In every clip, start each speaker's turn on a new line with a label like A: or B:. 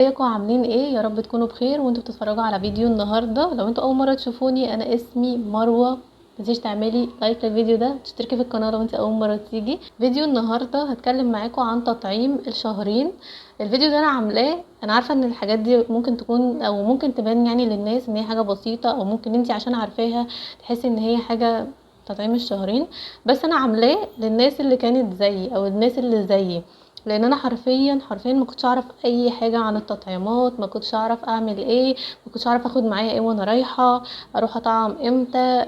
A: ازيكم عاملين ايه؟ يا رب تكونوا بخير وانتوا بتتفرجوا على فيديو النهارده. لو انتوا اول مرة تشوفوني، انا اسمي مروه. متنسيش تعملي like للفيديو ده وتشتركي في القناة لو انت اول مرة تيجي. فيديو النهارده هتكلم معاكم عن تطعيم الشهرين. الفيديو ده انا عاملاه، انا عارفه ان الحاجات دي ممكن تكون او ممكن تبان يعني للناس ان هي حاجة بسيطة، او ممكن انت عشان عارفاها تحسي ان هي حاجة تطعيم الشهرين، بس انا عاملاه للناس اللي كانت زيي او الناس اللي زيي، لان انا حرفيا حرفيا ما كنتش اعرف اي حاجة عن التطعيمات، ما كنتش اعرف اعمل ايه، ما كنتش اعرف اخد معايا ايه وانا رايحة، اروح اطعم امتى،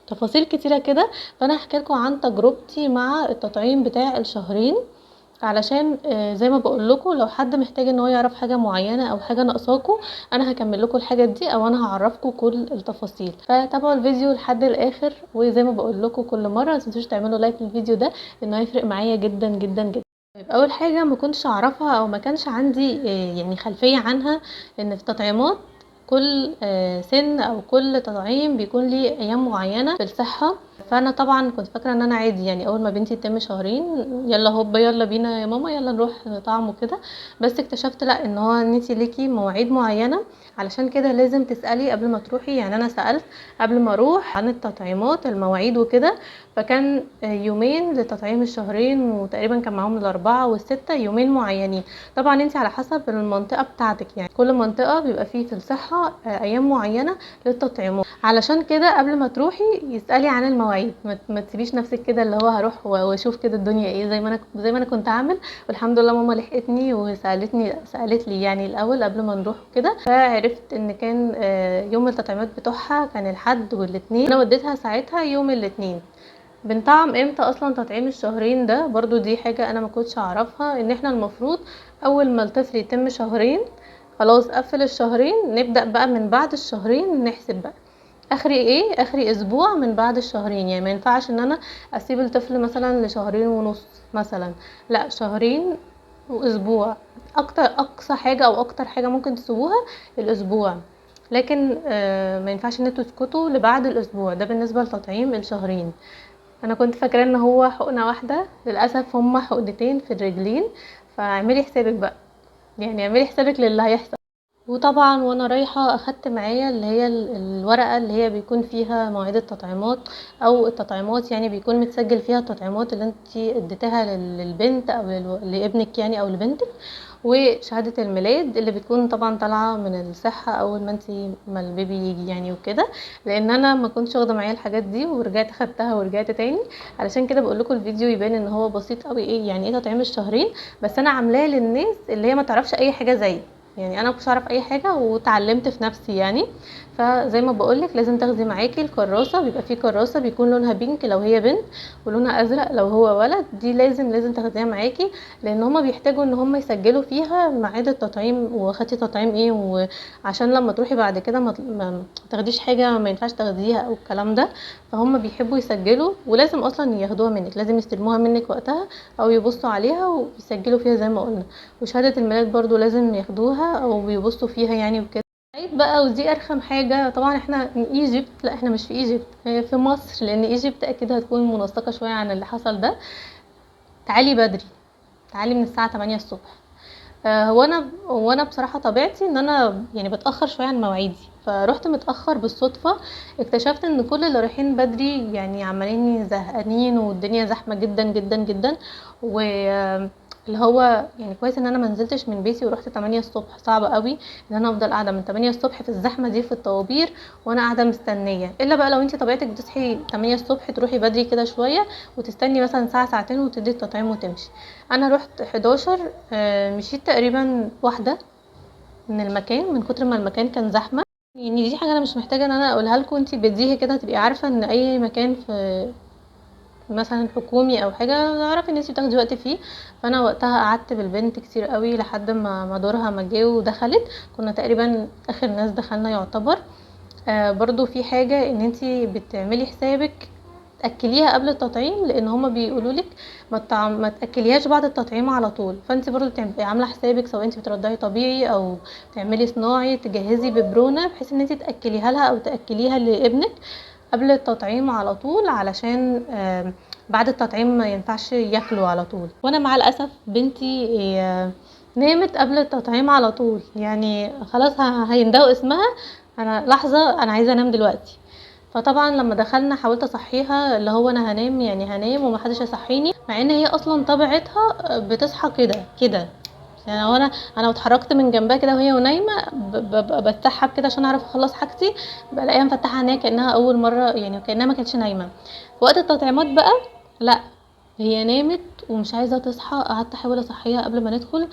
A: تفاصيل كتيرة كده. فانا هحكي لكم عن تجربتي مع التطعيم بتاع الشهرين، علشان زي ما بقول لكم لو حد محتاج ان هو يعرف حاجة معينة او حاجة ناقصاكم، انا هكمل لكم الحاجات دي او انا هعرفكم كل التفاصيل. فتابعوا الفيديو لحد الاخر، وزي ما بقول لكم كل مرة ما تنسوش تعملوا like للفيديو ده لانه هيفرق معايا جدا جدا جدا. طيب، اول حاجة ما كنتش اعرفها او ما كانش عندي خلفية عنها، ان في التطعيمات كل سن او كل تطعيم بيكون ليه ايام معينة في الصحة. فانا طبعا كنت فاكره ان انا عادي، اول ما بنتي تتم شهرين يلا هوب يلا بينا يا ماما يلا نروح نطعم وكده، بس اكتشفت لا، ان هو ان انتي ليكي مواعيد معينة، علشان كده لازم تسالي قبل ما تروحي. انا سالت قبل ما اروح عن التطعيمات المواعيد وكده، فكان يومين لتطعيم الشهرين، وتقريبا كان معاهم ال4 وال6، يومين معينين. طبعا انتي على حسب المنطقة بتاعتك، كل منطقة بيبقى فيه في الصحة ايام معينة للتطعيمات، علشان كده قبل ما تروحي يسالي عن المواعيد، ما تسيبيش نفسك كده اللي هو هروح واشوف كده الدنيا ايه، زي ما انا كنت عامل. والحمد لله ماما لحقتني وسالتني، سالت لي الاول قبل ما نروح كده، فعرفت ان كان يوم التطعيمات بتوعها كان الحد والاثنين، انا وديتها ساعتها يوم الاثنين. بنطعم امتى اصلا تطعيم الشهرين ده؟ برضو دي حاجة انا ما كنتش اعرفها، ان احنا المفروض اول ما الطفل يتم شهرين خلاص قفل الشهرين، نبدأ بقى من بعد الشهرين نحسب بقى اخري ايه، اخري اسبوع من بعد الشهرين. ما ينفعش ان انا اسيب الطفل مثلا لشهرين ونص مثلا، لا شهرين واسبوع، اقصى حاجة او اكتر حاجة ممكن تسيبوها الاسبوع، لكن ما ينفعش ان انتوا تسكتوا لبعد الاسبوع ده. بالنسبة لتطعيم الشهرين انا كنت فاكرة ان هو حقنة واحدة، للاسف هما حقنتين في الرجلين، فاعملي حسابك بقى، اعملي حسابك للي هيحصل. وطبعا وانا رايحة اخدت معايا اللي هي الورقة اللي هي بيكون فيها مواعيد التطعيمات، او التطعيمات بيكون متسجل فيها التطعيمات اللي انتي اديتها للبنت او لابنك او لبنتك، وشهادة الميلاد اللي بتكون طبعا طالعة من الصحة اول ما انتي ما البيبي يجي وكده، لان انا ما كنتش واخدة معايا الحاجات دي ورجعت خدتها ورجعت تاني. علشان كده بقول لكم الفيديو يبان ان هو بسيط قوي، ايه يعني ايه تطعيم الشهرين، بس انا عاملاه للناس اللي هي ما تعرفش اي حاجة زيي، انا ما كنتش اعرف اي حاجة وتعلمت في نفسي. فزي ما بقولك لازم تاخدي معاكي الكراسة، بيبقى في كراسة بيكون لونها بينك لو هي بنت ولونها ازرق لو هو ولد، دي لازم تاخديها معاكي، لان هما بيحتاجوا ان هما يسجلوا فيها ميعاد التطعيم وخدتي تطعيم ايه، وعشان لما تروحي بعد كده ما تاخديش حاجة ما ينفعش تاخديها او الكلام ده، فهم بيحبوا يسجلوا، ولازم اصلا ياخدوها منك، لازم يستلموها منك وقتها او يبصوا عليها ويسجلوا فيها زي ما قلنا. وشهادة الميلاد برضو لازم ياخدوها او بيبصوا فيها وكده. عيب بقى، ودي ارخم حاجة طبعا، احنا من ايجيبت، لا احنا مش في ايجيبت، هي في مصر، لان ايجيبت اكيد هتكون منسقة شوية عن اللي حصل ده. تعالي بدري، تعالي من الساعة 8 الصبح. هو انا بصراحة طبيعتي ان انا بتأخر شوية عن مواعيدي، فروحت متأخر بالصدفة، اكتشفت ان كل اللي رايحين بدري عمالين زهقانين والدنيا زحمة جدا جدا جدا، و اللي هو كويس ان انا ما نزلتش من بيتي ورحت 8 الصبح، صعب قوي ان انا افضل قاعدة من 8 الصبح في الزحمة دي في الطوابير وانا قاعدة مستنيه، الا بقى لو انت طبيعتك بتصحي 8 الصبح تروحي بدري كده شوية وتستني مثلا ساعة ساعتين وتدي التطعيم وتمشي. انا رحت 11، مشيت تقريبا واحدة من المكان من كتر ما المكان كان زحمة. دي حاجة انا مش محتاجه ان انا اقولها لكم، انت بديهي كده هتبقي عارفه ان اي مكان في مثلا حكومي او حاجة اعرفي ان انتي بتاخدي وقت فيه. فانا وقتها قعدت بالبنت كتير قوي لحد ما دورها ما جه ودخلت، كنا تقريبا اخر ناس دخلنا يعتبر. برضو في حاجة ان انتي بتعملي حسابك تاكليها قبل التطعيم، لان هما بيقولولك ما تاكليهاش بعد التطعيم على طول، فانتي برضو بتبقي عامله حسابك سواء انتي بترضعي طبيعي او بتعملي صناعي، تجهزي ببرونه بحيث ان انتي تاكليها لها او تاكليها لابنك قبل التطعيم على طول، علشان بعد التطعيم ما ينفعش ياكلوا على طول. وانا مع الاسف بنتي نامت قبل التطعيم على طول، يعني خلاص هيندهوا اسمها، انا لحظة انا عايزه انام دلوقتي. فطبعا لما دخلنا حاولت اصحيها، اللي هو انا هنام يعني هنام ومحدش هيصحيني، مع ان هي اصلا طبيعتها بتصحى كده كده، يعني هو انا اتحركت من جنبها كده وهي ونايمه بتسحب كده عشان اعرف اخلص حاجتي، بلاقيها مفتحة عينيها كانها اول مرة، يعني كانها ما كانتش نايمة. وقت التطعيمات بقى لا، هي نامت ومش عايزه تصحى، قعدت احاول اصحيها قبل ما ندخل.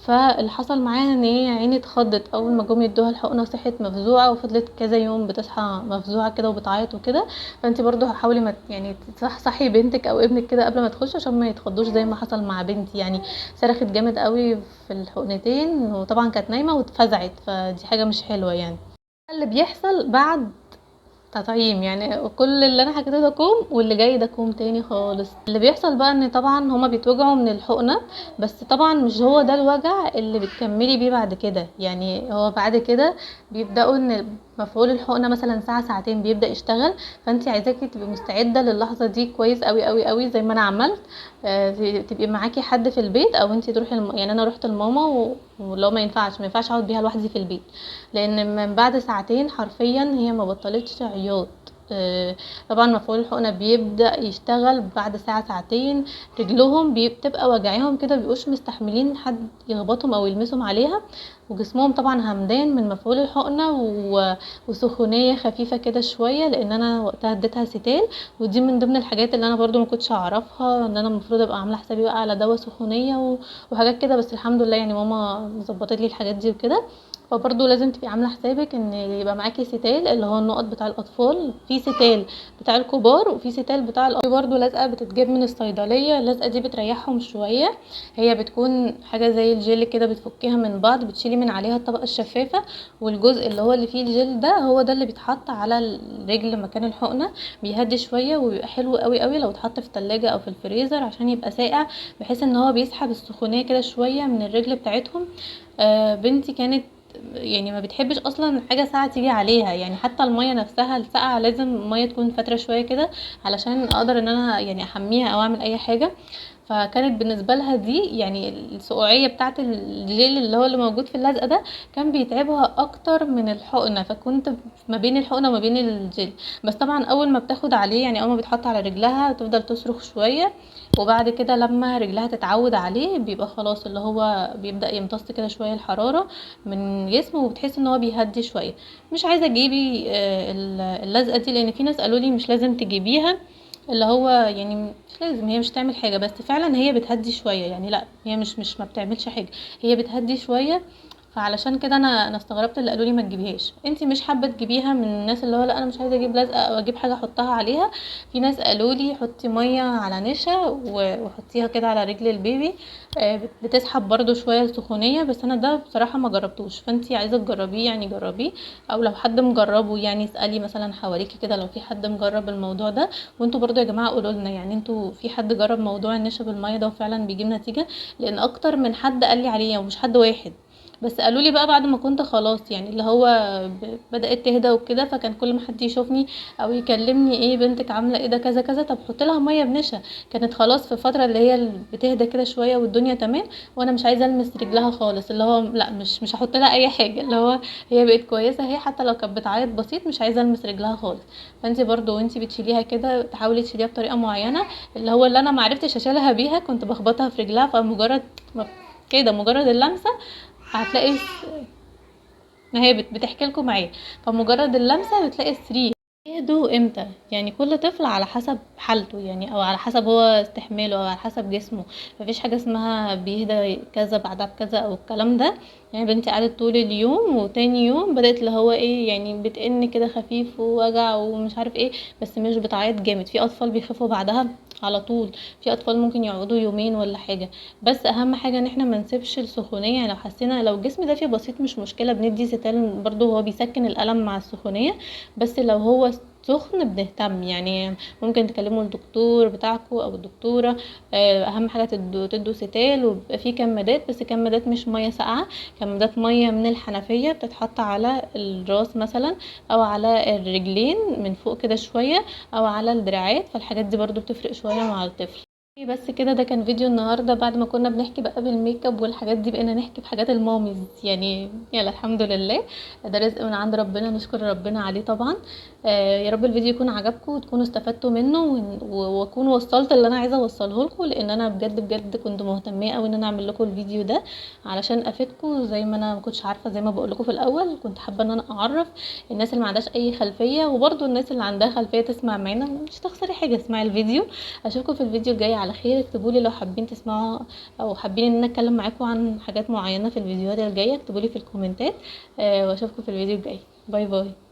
A: فاللي حصل معاها ان هي عيني اتخضت اول ما جم يدوها الحقنة، صحت مفزوعه وفضلت كذا يوم بتصحى مفزوعه كده وبتعيط وكده. فانت برضو حاولي ما يعني تصحي بنتك او ابنك كده قبل ما تخش عشان ما يتخضوش زي ما حصل مع بنتي، يعني صرخت جامد قوي في الحقنتين وطبعا كانت نايمة واتفزعت، فدي حاجة مش حلوة. يعني اللي بيحصل بعد تطعيم، يعني كل اللي انا حكيته ده كوم واللي جاي ده كوم تاني خالص. اللي بيحصل بقى ان طبعا هما بيتوجعوا من الحقنة، بس طبعا مش هو ده الوجع اللي بتكملي بيه بعد كده، يعني هو بعد كده بيبداوا ان مفعول الحقنة مثلا ساعة ساعتين بيبدا يشتغل، فانت عايزاكي تبقي مستعدة للحظة دي كويس قوي قوي قوي زي ما انا عملت. تبقي معاكي حد في البيت او انت تروحي يعني انا رحت لماما ولو ما ينفعش، ما ينفعش اقعد بيها لوحدي في البيت، لان من بعد ساعتين حرفيا هي ما بطلتش عياط. طبعا مفعول الحقنة بيبدا يشتغل بعد ساعة ساعتين، رجلهم بتبقى وجعهم كده، بيبقوش مستحملين حد يخبطهم او يلمسهم عليها، وجسمهم طبعا همدان من مفعول الحقنة وسخونيه خفيفة كده شوية، لان انا وقتها اديتها سيتال، ودي من ضمن الحاجات اللي انا برضو ما كنتش اعرفها ان انا المفروض ابقى عامله حسابي بقى على دواء سخونيه وحاجات كده، بس الحمد لله يعني ماما ظبطت لي الحاجات دي وكده. فبرضو لازم تبقي عامله حسابك ان يبقى معاكي سيتال اللي هو النقط بتاع الاطفال، في سيتال بتاع الكبار وفي سيتال بتاع الاطفال. برضو لزقه بتتجاب من الصيدلية، اللزقه دي بتريحهم شوية، هي بتكون حاجة زي الجل كده، بتفكيها من بعض، بتشيلي من عليها الطبقة الشفافه، والجزء اللي هو اللي فيه الجل ده هو ده اللي بيتحط على الرجل مكان الحقنة، بيهدي شوية وبيبقى حلو قوي قوي لو اتحط في التلاجة او في الفريزر عشان يبقى ساقع، بحيث ان هو بيسحب السخونيه كده شوية من الرجل بتاعتهم. بنتي كانت يعني ما بتحبش اصلا حاجة ساقعه تيجي عليها، يعني حتى المية نفسها الساقعه لازم المية تكون فترة شوية كده علشان اقدر ان انا يعني احميها او اعمل اي حاجة. فكانت بالنسبة لها دي يعني السقوعيه بتاعه الجيل اللي هو اللي موجود في اللزقه ده كان بيتعبها اكتر من الحقنة، فكنت ما بين الحقنة وما بين الجل. بس طبعا اول ما بتاخد عليه، يعني اول ما بيتحط على رجلها تفضل تصرخ شوية، وبعد كده لما رجلها تتعود عليه بيبقى خلاص اللي هو بيبدا يمتص كده شوية الحرارة من جسمه، وبتحس ان هو بيهدي شوية. مش عايزه تجيبي اللزقه دي، لان في ناس قالوا لي مش لازم تجيبيها، اللي هو يعني مش لازم، هي مش تعمل حاجة، بس فعلا هي بتهدي شوية، يعني لا هي مش ما بتعملش حاجة، هي بتهدي شوية. فعلشان كده انا استغربت اللي قالوا لي ما تجيبيهاش. انتي مش حابة تجيبيها من الناس اللي هو لا انا مش عايزه اجيب لزقه او اجيب حاجة احطها عليها، في ناس قالوا لي حطي مية على نشا وحطيها كده على رجل البيبي، بتسحب برده شوية السخونيه، بس انا ده بصراحة ما جربتوش، فانتي عايزه تجربيه يعني جربيه، او لو حد مجربه يعني اسالي مثلا حواليكي كده لو في حد مجرب الموضوع ده. وانتوا برده يا جماعة قولوا لنا، يعني انتوا في حد جرب موضوع النشا بالمية ده وفعلا بيجيب نتيجة؟ لان اكتر من حد قال لي عليه ومش حد واحد بس، قالوا لي بقى بعد ما كنت خلاص يعني اللي هو بدأت تهدى وكده، فكان كل ما حد يشوفني او يكلمني ايه بنتك عامله ايه ده كذا كذا، طب حط لها مية بنشا. كانت خلاص في الفترة اللي هي بتهدى كده شوية والدنيا تمام، وانا مش عايزه المس رجلها خالص، اللي هو لا مش هحط لها اي حاجة، اللي هو هي بقت كويسة هي حتى لو كانت بتعيط بسيط مش عايزه المس رجلها خالص. فانت برضو وانت بتشيليها كده تحاولي تشيليها بطريقة معينة، اللي هو اللي انا ما عرفتش اشيلها بيها كنت بخبطها في رجلها، فمجرد كده مجرد اللمسة هتلاقي ما هي بتحكي لكم معايا، فمجرد اللمسة بتلاقي الصريخ. يهدوا امتى؟ يعني كل طفل على حسب حالته، يعني او على حسب هو استحماله او على حسب جسمه، مفيش حاجة اسمها بيهدى كذا بعدها بكذا او الكلام ده. يعني بنتي قعدت طول اليوم وتاني يوم بدات اللي هو ايه يعني بتئن كده خفيف ووجع ومش عارف ايه، بس مش بتعيط جامد. في اطفال بيخافوا بعدها على طول، في اطفال ممكن يقعدوا يومين ولا حاجة، بس اهم حاجة ان احنا ما نسيبش السخونيه. يعني لو حسينا لو الجسم دافي بسيط مش مشكلة، بندي ستال برضو هو بيسكن الالم مع السخونيه، بس لو هو سخن بنهتم، يعني ممكن تكلموا الدكتور بتاعكو او الدكتورة. اهم حاجة تدوا ستال، وبيبقى فيه كمادات، بس كمادات مش مية ساقعه، كمادات مية من الحنفية بتتحط على الراس مثلا او على الرجلين من فوق كده شوية او على الدراعات، فالحاجات دي برضو بتفرق شوية مع الطفل. بس كده ده كان فيديو النهارده. بعد ما كنا بنحكي بقى بالميك اب والحاجات دي، بقينا نحكي في حاجات ال mommies يعني. يلا الحمد لله، ده رزق من عند ربنا، نشكر ربنا عليه طبعا. يا رب الفيديو يكون عجبكم وتكونوا استفدتوا منه، واكون وصلت اللي انا عايزه اوصله لكم، لان انا بجد بجد كنت مهتميه قوي ان انا اعمل لكم الفيديو ده علشان افيدكم. زي ما انا ما كنتش عارفه، زي ما بقول لكم في الاول، كنت حابة ان انا اعرف الناس اللي ما عندهاش اي خلفية، وبرده الناس اللي عندها خلفية تسمع معانا، مش تخسري حاجة، اسمعي الفيديو. اشوفكم في الفيديو الجاي على خير. اكتبوا لي لو حابين تسمعوا او حابين ان انا اتكلم معاكم عن حاجات معينة في الفيديوهات الجاية، اكتبوا لي في الكومنتات. واشوفكم في الفيديو الجاي. bye bye.